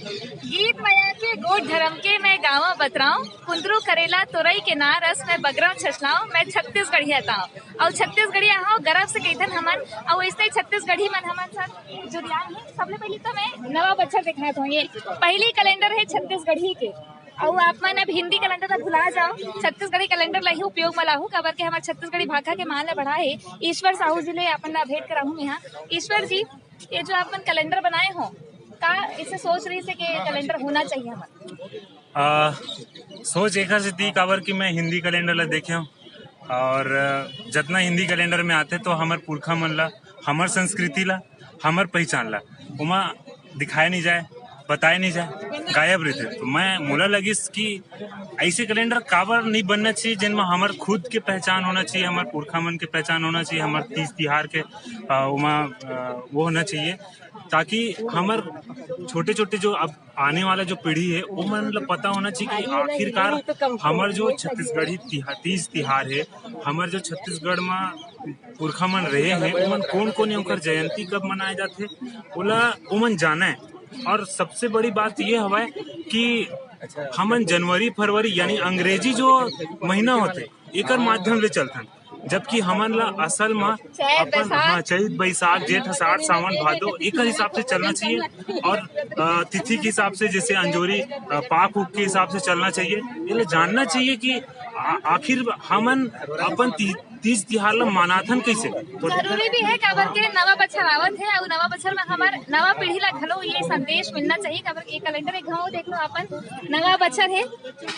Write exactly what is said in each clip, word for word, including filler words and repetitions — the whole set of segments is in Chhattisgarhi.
गीत मया के गोठ धरम के मैं गाँव बतराव, कुंदरू करेला तोरई के ना रस मैं बगराव छछलाव, मैं छत्तीसगढ़िया ताव। अउ छत्तीसगढ़िया हव, गर्व से कहिथन हमन। अउ अइसने छत्तीसगढ़ी मन हमन सब जुरियाए हे। सबले पहिली तो मैं नवा बछर देखात हव, ये पहिली कैलेंडर हे छत्तीसगढ़ी के। अउ आप मन अब हिंदी कैलेंडर ला भुला जाव, छत्तीसगढ़ी कैलेंडर ला ही उपयोग म लाहू, काबर के हमर छत्तीसगढ़ी भाखा के मान ला बढ़ाए हे। ईश्वर साहू जी ले अपन ला भेंट कराहूँ मैं। हाँ ईश्वर जी, ये जो आप मन कैलेंडर बनाए हो, का इसे सोच रही से कि कैलेंडर होना चाहिए हमारा? आ, सोच एकर सेती काबर कि मैं हिंदी कैलेंडर ला देखे हूँ और, अ, जतना हिंदी कैलेंडर में आथे तो हमर पुरखा मन ला, हमर संस्कृति ला, हमर पहचान ला ओमा दिखाए नहीं जाए, बताए नहीं जाए, गायब रहते। तो मैं मोला लगिस कि ऐसे कैलेंडर काबर नहीं बनना चाहिए, जिनमें हमर खुद के पहचान होना चाहिए, हमर पुरखा मन के पहचान होना चाहिए, हमर तीज तिहार के, अ, ओमा, अ, वो होना चाहिए, ताकि हमर छोटे-छोटे जो अब आने वाला जो पीढ़ी हे, ओमन ला पता होना चाहिए कि आखिरकार हमर जो छत्तीसगढ़ी तिहा-, तीज तिहार हे, हमर जो छत्तीसगढ़ म पुरखा मन रहे हे, ओमन कोन-कोन हे, ओकर जयंती कब मनाए जाथे, ओला ओमन जानय। और सबसे बड़ी बात ये हवय कि हमन जनवरी, फरवरी यानी अंग्रेजी जो महीना होथे, एकर माध्यम ले चलथन, जबकि हमन ला असल म चैत, अपन, बैसाख। हाँ, चैत, बैसाख, जेठ, आषाढ़, सावन, भादो, एकर हिसाब से चलना चाहिए और, अ, तिथि के हिसाब से, जैसे अंजोरी, अ, पाख उख के हिसाब से चलना चाहिए। ये जानना चाहिए कि आ-, आखिर हमन अपन ती-, तीज तिहार ला मनाथन कैसे। जरूरी भी है, काबर के नवा बछर आवत है और नवा बछर में हमार नवा पीढ़ी ला घलो ये संदेश मिलना चाहिए, काबर के कैलेंडर एक घाव देख लो अपन, नवा बछर है,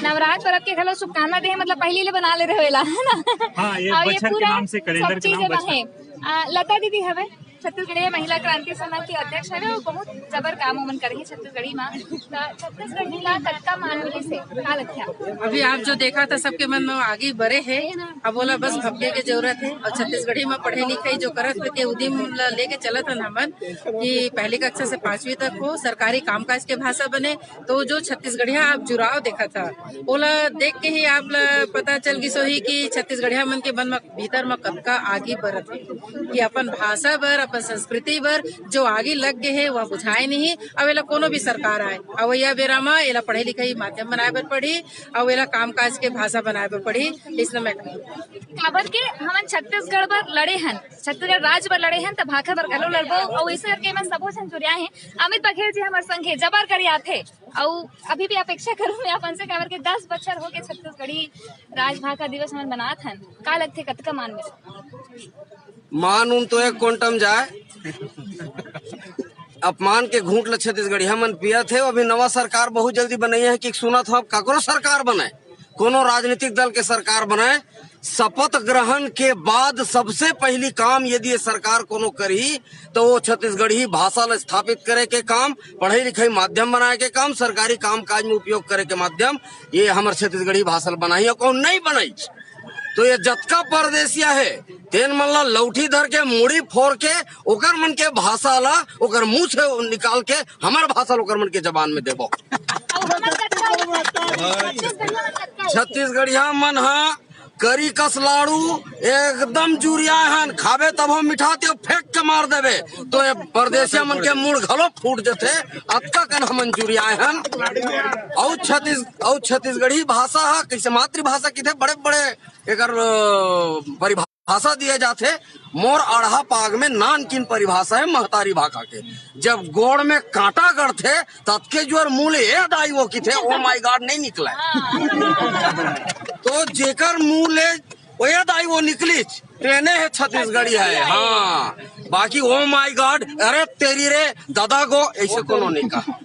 नवरात्र पर्व के घलो शुभकामना दे हे, मतलब पहली ले बना ले रहे हो एला, है ना? हाँ, ये अब ये बछर के पूरा नाम से, कैलेंडर सब के नाम चीजें बछर। बने। आ, लता दीदी हवे, छत्तीसगढ़िया महिला क्रांति समूह के अध्यक्ष हवे, वो बहुत जबर काम उमन करे हे छत्तीसगढ़ी मा। त छत्तीसगढ़ी ला कतका मान मिलिस हे, का लगथे? अभी आप जो देखा था, सबके मन में आगे बरे हे। अब ओला बस भपके के जरूरत हे और छत्तीसगढ़ी में पढ़े लिखे जो करत के उदिम ला लेके चलत हन हमन कि पहली कक्षा से पांचवी तक हो, सरकारी कामकाज के भाषा बने, तो जो छत्तीसगढ़िया आप जुड़ाव देखा था, ओला देख के ही आप ला पता चल गिस होही कि छत्तीसगढ़िया मन के मन म, भीतर म कतका आगी बरत हे कि अपन भाषा बर, अपन संस्कृति बर जो आगी लग गे हे, वह बुझाए नहीं। अब एला कोनो भी सरकार आए, अवइया बेरा म एला पढ़े लिखे माध्यम बनाए बर पड़ही, अउ एला कामकाज के भाषा बनाए बर पड़ही, इसने मैं कहूँ। काबर के हमन छत्तीसगढ़ बर लड़े हन, छत्तीसगढ़ राज बर लड़े हन, त भाखा बर घलो लड़बो। अउ ऐसे करके मैं सबो झन जुरिया हे। अमित बघेल जी हमर संग हे, जबर करियाथे। अउ अभी भी अपेक्षा करूँ मैं अपन से, काबर के दस बछर हो गए छत्तीसगढ़ी राजभाखा दिवस हमन मनात हन। का लगथे, कतका मान मिले? मान उन तो एक कोंटम जाए, अपमान के घूंट ल छत्तीसगढ़िया मन पियत हे। अभी नवा सरकार बहुत जल्दी बनइया हे कि सुनत हो, अब काकरो सरकार बने, कोनो राजनीतिक दल के सरकार बने, शपथ ग्रहण के बाद सबसे पहली काम यदि ये सरकार कोनो करही, तो वो छत्तीसगढ़ी भाषा ल स्थापित करे के काम, पढ़ाई लिखाई माध्यम बनाए के काम, सरकारी काम काज में उपयोग करे के माध्यम, ये हमर छत्तीसगढ़ी भाषा ल बनाही। और कहूँ नहीं बनई, तो ये जतका परदेसिया हे, तेन मन ला लौठी धर के, मुड़ी फोर के, ओकर मन के भाषा ला ओकर मुंह से निकाल के हमर भाषा ला ओकर मन के जबान में देबो। छत्तीसगढ़िया मन ह करी कस लाड़ू, एकदम जुरिया हन, खाबे तभो मिठाथे, फेंक के मार देबे। तो ये परदेसिया मन के मुड़ घलो फूट जथे, अतका कन हमन जुरिया हन। अउ छत्तीस-, अउ छत्तीसगढ़ी भाषा ह कइसे मातृभाषा किथे, बड़े-बड़े एकर, अ, परिभाषा दिए जाथे। मोर अड़हा पाग में नानकिन परिभाषा हे महतारी भाखा के। जब गोड़ में कांटा गड़थे, ततके जोर मुंह ले "ए दाई वो" किथे, "Oh my God" नहीं निकला। तो जेकर मुंह ले "ओ ए दाई वो" निकलिस, तेने हे छत्तीसगढ़ी हे। हाँ, बाकी "Oh my God", "अरे तेरी रे", "दादा गो", ऐसे कोनो नहीं कहा।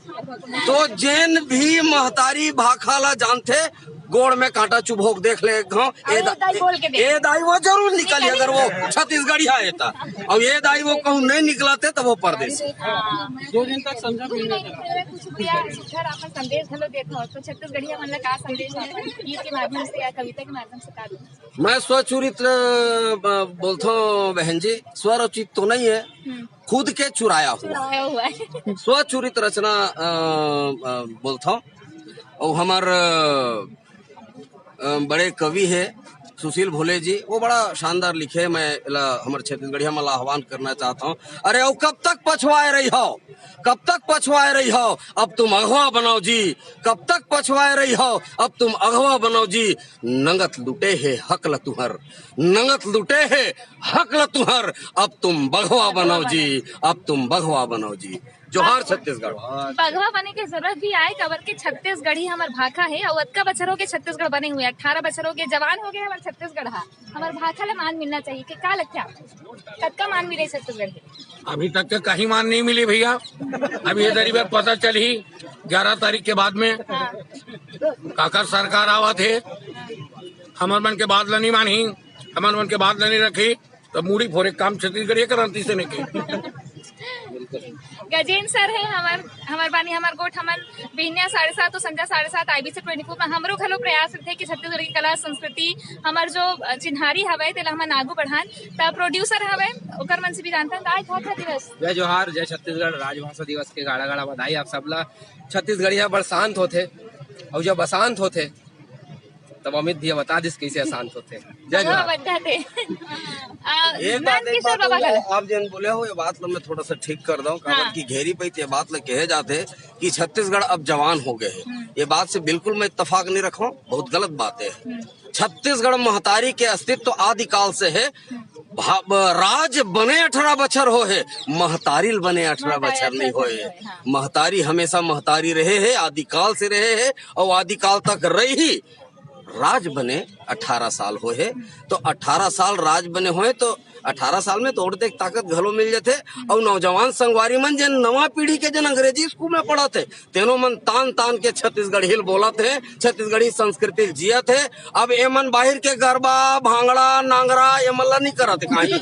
तो जेन भी महतारी भाखा ला जानथे, गोड़ में कांटा चुभोक देख ले एक घाव, "ए अरे दा-, दाई बोल के देख। ए दाई वो" जरूर निकली, निकली। अगर वो छत्तीसगढ़िया हे त। अउ "ए दाई वो" कहूँ नहीं निकलाथे, त वो परदेसी। हाँ। दो दिन तक समझा भी नहीं। कुछ भैया सुघर आपन संदेश घलो देत हो, तो छत्तीसगढ़िया मन ला का संदेश हो, गीत के माध्यम से या कविता के माध्यम से का दो? मैं स्वचरित्र, अ, बोलथों बहन जी, स्वरचित तो नहीं है, हम्म। खुद के चुराया हुआ। चुराया हुआ है। स्वचरित्र रचना, अ, अ, बोलथों। अउ हमर, अ, अ, बड़े कवि हे, सुशील भोले जी, वो बड़ा शानदार लिखे। मैं एला हमर छत्तीसगढ़िया मन ला आह्वान करना चाहत हूँ। अरे, अउ कब तक पछवाए रही हो, कब तक पछवाए रही हो? अब तुम अगवा बनाओ जी। कब तक पछवाए रही हो? अब तुम अगवा बनाओ जी। नंगत लुटे हे हक ल तुहर, नंगत लुटे हे हक ल तुहर। अब तुम बघवा बनाओ जी, अब तुम बघवा बनाओ जी। जोहार छत्तीसगढ़। बघवा बने के जरूरत भी आय, काबर के छत्तीसगढ़ ही हमर भाखा हे। अउ अतका बछर हो गे छत्तीसगढ़ बने हुए, अठारह बछर हो गे, जवान हो गे हमर छत्तीसगढ़ हा। हमर भाखा ला मान मिलना चाहिए। के का लगथे आप, कतका मान मिले छत्तीसगढ़ के? अभी तक के कहीं मान नहीं मिली भैया। अभी ये दरी बार पता चलही ग्यारह तारीख के बाद में, हाँ। काकर सरकार आवत हे, हमर मन के बात ला नहीं मानही, हमर मन के बात ला नहीं रखी, तो मुड़ी फोरे काम छत्तीसगढ़िया क्रांति से नहीं के। गजेंद्र सर हे हमर, हमर बानी हमर गोठ, हमन बिहनिया साढ़े सात तो संझा साढ़े सात आईबीसी ट्वेंटी फोर में हमरो घलो प्रयास रहिथे कि छत्तीसगढ़ की कला संस्कृति, हमर जो, अ, चिन्हारी हवय, तेला हमन आगू बढ़ान। त प्रोड्यूसर हवय, ओकर मन से भी जानथन। आज भाषा दिवस। जय जोहार, जय छत्तीसगढ़, राजभाषा दिवस के गाड़ा गाड़ा बधाई आप सब ला। छत्तीसगढ़िया बड़ शांत होथे, अउ जब अशांत होथे, तब अमित भैया बता दिस कैसे अशांत होथे। जय जोहार। बता दे। अ, एक बात, नंद एक किशोर बात बाबा बोले, का। आप जन बोले हो, ये बात ला मैं थोड़ा सा ठीक कर दूं, काबर हाँ। कि घेरी पे ये बात ला कहे जाते कि छत्तीसगढ़ अब जवान हो गए हैं। हम्म। ये बात से बिल्कुल मैं इत्तेफाक नहीं रखूं, बहुत गलत बात है। हम्म। छत्तीसगढ़ महतारी के अस्तित्व आदिकाल से है। हम्म। भा-, ब-, राज बने अठारह बछर हो है, महतारी ल बने अठारह महतारी बछर नहीं अठारह होए। बछर होए, हाँ। महतारी हमेशा महतारी रहे है, आदिकाल से रहे है, अउ आदिकाल तक रही। राज बने अठारह साल होए हे, तो अठारह साल राज बने होए, तो अठारह साल में तो और देख ताकत घलो मिल जथे। अउ नौजवान संगवारी मन, जेन नवा पीढ़ी के, जेन अंग्रेजी स्कूल में पढ़त हे, तेनो मन तान तान के छत्तीसगढ़ी ल बोलत हे, छत्तीसगढ़ी संस्कृति ल जियत हे। अब एमन बाहिर के गरबा, भांगड़ा, नांगरा, एमन ला नहीं करत हे काहीं।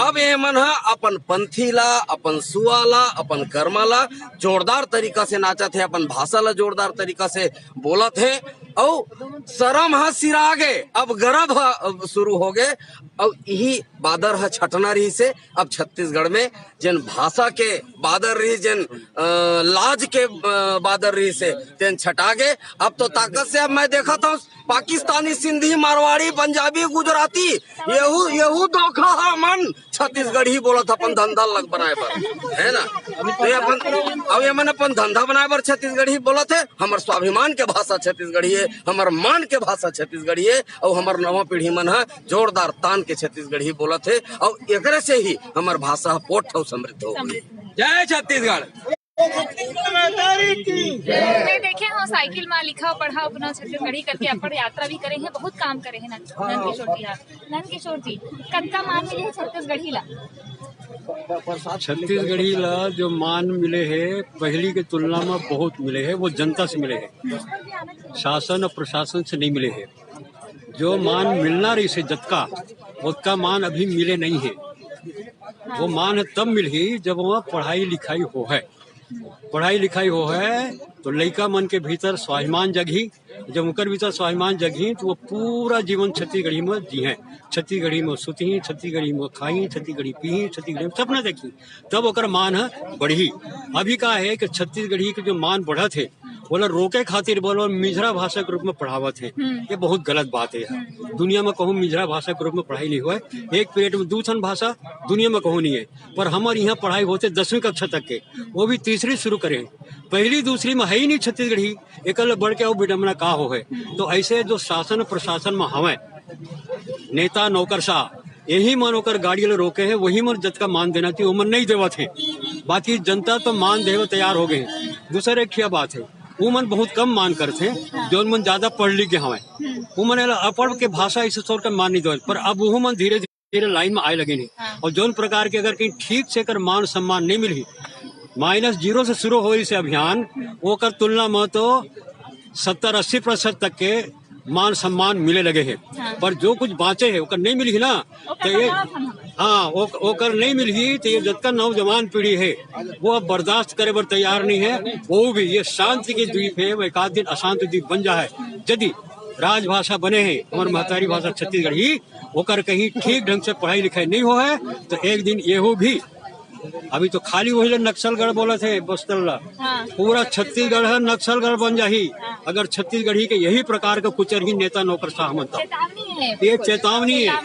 अब एमन ह अपन पंथी ला, अपन सुआ ला, अपन कर्मा ला जोरदार तरीका से नाचत हे, अपन भाषा ला जोरदार तरीका से बोलत हे। अउ शरम ह सिरा गे, अब गरब ह, अब शुरू हो गे। अउ इही बादर ह छटना रहिस हे। अब छत्तीसगढ़ में जेन भाषा के बादर रहिस, जेन, अ, लाज के, अ, बादर रहिस हे, तेन छटा गे। अब तो ताकत से अब मैं देखत हूँ, पाकिस्तानी, सिंधी, मारवाड़ी, पंजाबी, गुजराती, यहू, यहू धोखा ह मन छत्तीसगढ़ी बोलत अपन धंधा लग बनाए बर, है ना? तो ये अपन, अब ये मन अपन धंधा बनाए बर छत्तीसगढ़ी बोलत हे। हमर स्वाभिमान के भाषा छत्तीसगढ़ी हे, हमर मान के भाषा छत्तीसगढ़ी हे, अउ हमर नवा पीढ़ी मन ह जोरदार तान के छत्तीसगढ़ी बोलत हे, अउ एकरे से ही हमर भाषा ह पोठ अउ समृद्ध हो। जय छत्तीसगढ़। मैं देखे हूँ साइकिल में लिखा पढ़ा अपना छत्तीसगढ़ी करके अपन यात्रा भी करे हैं, बहुत काम करे हैं नंद, नंद किशोर जी। हाँ, नंद किशोर जी, कतका मान मिले है छत्तीसगढ़ी ला? छत्तीसगढ़ी ला जो मान मिले है, पहली के तुलना में बहुत मिले है, वो जनता से मिले है, शासन और प्रशासन से नहीं मिले है। जो मान मिलना रहिस हे जतका, ओतका मान अभी मिले नहीं है। वो मान है तब मिलही जब वहाँ पढ़ाई लिखाई हो है। पढ़ाई लिखाई हो है तो लइका मन के भीतर स्वाभिमान जगही। जब ओकर भीतर स्वाभिमान जगही तो वो पूरा जीवन छत्तीसगढ़ी में जीहे, छत्तीसगढ़ी में सुतही, छत्तीसगढ़ी में खाही, छत्तीसगढ़ी पीही, छत्तीसगढ़ी में सपना देखही, तब ओकर मान ह बढ़ही। अभी का है कि छत्तीसगढ़ी के जो मान बढ़त हे, ओला रोके खातिर बोलो मिझरा भाषा के रूप में पढ़ावत हे। हम्म। ये बहुत गलत बात है यार। हम्म। दुनिया में कहूँ मिझरा भाषा के रूप में पढ़ाई नहीं हुआ है। एक पीरियड में दू ठन भाषा दुनिया में कहूँ नहीं है, पर हमर यहाँ पढ़ाई होते दसवीं कक्षा तक के, वो भी तीसरी शुरू करे। पहली दूसरी में है ही नहीं छत्तीसगढ़ी, एकल बढ़ के अउ विडम्बना का हो है। तो ऐसे जो शासन प्रशासन में हवे, नेता नौकरशाह, यही मन ओकर गाड़ी ल रोके हे, वही मन जतका मान देना चाहिए, वो मन नहीं देवत हे। बाकी जनता तो मान देवे तैयार हो गए हे। दूसर एक ठिया बात हे, वो मन बहुत कम मान करथे, जौन मन ज्यादा पढ़ लिख गए हवे। वो मन एला अपढ़ के भाषा ऐसे तौर का मान नहीं देवत, पर अब वो मन धीरे धीरे लाइन में आए लगे हे। हाँ। और जौन प्रकार के अगर कहीं ठीक से अगर मान सम्मान नहीं मिलही, माइनस जीरो से शुरू होइस हे अभियान, ओकर तुलना में तो सत्तर अस्सी प्रतिशत तक के मान सम्मान मिले लगे हे। हाँ। पर जो कुछ बाँचे हे, ओकर नहीं मिलही ना, ओकर तो ये, बनावत हन हमन। हाँ, ओ-, ओकर नहीं मिलही, तो ये जतका नौजवान पीढ़ी हे, वो अब बर्दाश्त करे बर तैयार नहीं हे। वो भी ये शांति के द्वीप हे, वो एक आध दिन अशांत द्वीप बन जाए। यदि राजभाषा बने हे, हमर महतारी भाषा छत्तीसगढ़ी, ओकर कहीं ठीक ढंग से पढ़ाई लिखाई नहीं हो है, तो एक दिन येहू भी, अभी तो खाली वही ला नक्सलगढ़ बोलत हे बस्तर ला, हाँ। पूरा छत्तीसगढ़ ह नक्सलगढ़ बन जाही। हाँ। अगर छत्तीसगढ़ी के यही प्रकार के कुचरही नेता नौकरशाह मन त। चेतावनी है। ये चेतावनी है,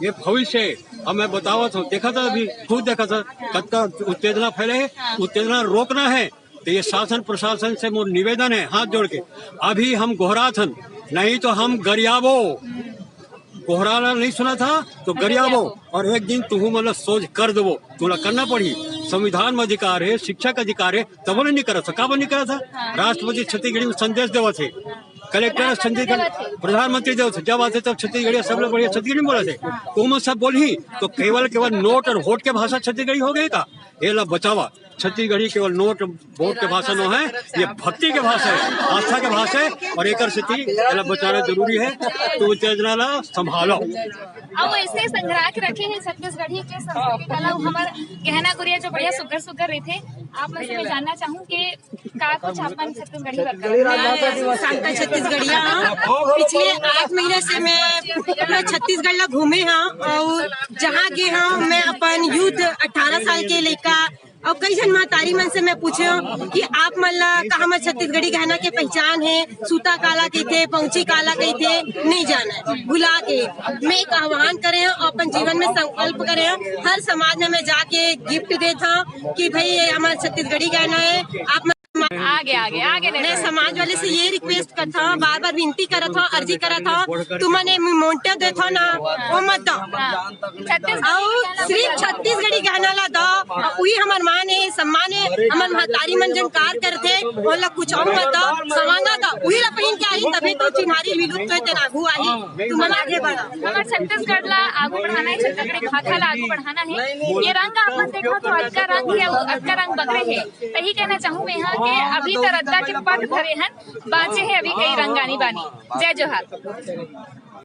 ये भविष्य है। अब मैं बतावत हूँ, देखा था अभी, खुद देखा था, कतका उत्तेजना फैले है, उत्तेजना रोकना है। तो ये शासन प्रशासन से मोर निवेदन है, हाथ जोड़ के, अभी हम गोहरात हन, नहीं तो हम गरियाबो। गोहराला नहीं सुना था तो गरियाबो, और एक दिन तुहू मन ला सोझ कर देबो। तोला करना पड़ही। संविधान में अधिकार है, शिक्षा का अधिकार है, तब नहीं करा था। काबर नहीं करा था? राष्ट्रपति छत्तीसगढ़ी में संदेश देवत है, कलेक्टर छत्तीसगढ़, प्रधानमंत्री देवत है, जब आते तब छत्तीसगढ़िया सब लोग बढ़िया छत्तीसगढ़ी में बोला थे। तो मैं सब बोलही तो केवल केवल नोट और वोट के भाषा छत्तीसगढ़ी हो गए का? ये ला बचावा। छत्तीसगढ़ी केवल नोट वोट के भाषा नो है, ये भक्ति के भाषा है, आस्था के भाषा है, और एकर सेती एला बचाना जरूरी है। तो उत्तेजना ला संभालो। अब ऐसे संग्रह के रखे हैं छत्तीसगढ़ी के संस्कृति कला, हमार गहना गुरिया जो बढ़िया सुग्घर सुग्घर रहिथे। आप मन से मैं जानना चाहूँ कि का कुछ आप मन छत्तीसगढ़ी बता? मैं शांता छत्तीसगढ़िया हूँ। पिछले आठ महीने से मैं पूरा छत्तीसगढ़ ला घूमे हूँ और जहाँ गे हूँ मैं अपन यूथ अठारह साल के लइका और कई झन महतारी मन से मैं पूछे हूँ कि आप मन ला का हमर छत्तीसगढ़ी गहना के पहचान है, सूता काला कहिथे, पहुंची काला कहिथे, नहीं जाना है, भुला के। मैं एक आह्वान करे हूँ, अपन जीवन में संकल्प करे हूँ, हर समाज में मैं जाके गिफ्ट देता हूँ कि भाई ये हमारा छत्तीसगढ़ी गहना है, आप मन आगे, आगे, आगे नहीं। मैं समाज वाले से ये रिक्वेस्ट करता हूँ, बार बार विनती करत हूँ, अर्जी करत हूँ, तुमन ये मोंटे देत हो ना, वो मत दो। हाँ। छत्तीसगढ़ी और गहना सिर्फ छत्तीसगढ़ी गहना ला दो, और वही हमार मान है, सम्मान है, हमार महतारी मन जन कार करथे, ओला कुछ और मत दो, सवांगा दो, वही ला पहिन के आही, तभी तो चिन्हारी विलुप्त होए तेन आगू आही, तुमन आगे बढ़ो। हमार छत्तीसगढ़ ला आगू बढ़ाना है, छत्तीसगढ़ी भाखा ला आगू बढ़ाना है। ये रंग आप मन देखा तो अतका रंग है, अतका रंग बगरे है। तही कहना चाहूँ मैं यहाँ के अभी तो रद्दा के पट धरे हन, बाँचे है अभी कई रंग आनी बानी। जय जोहार।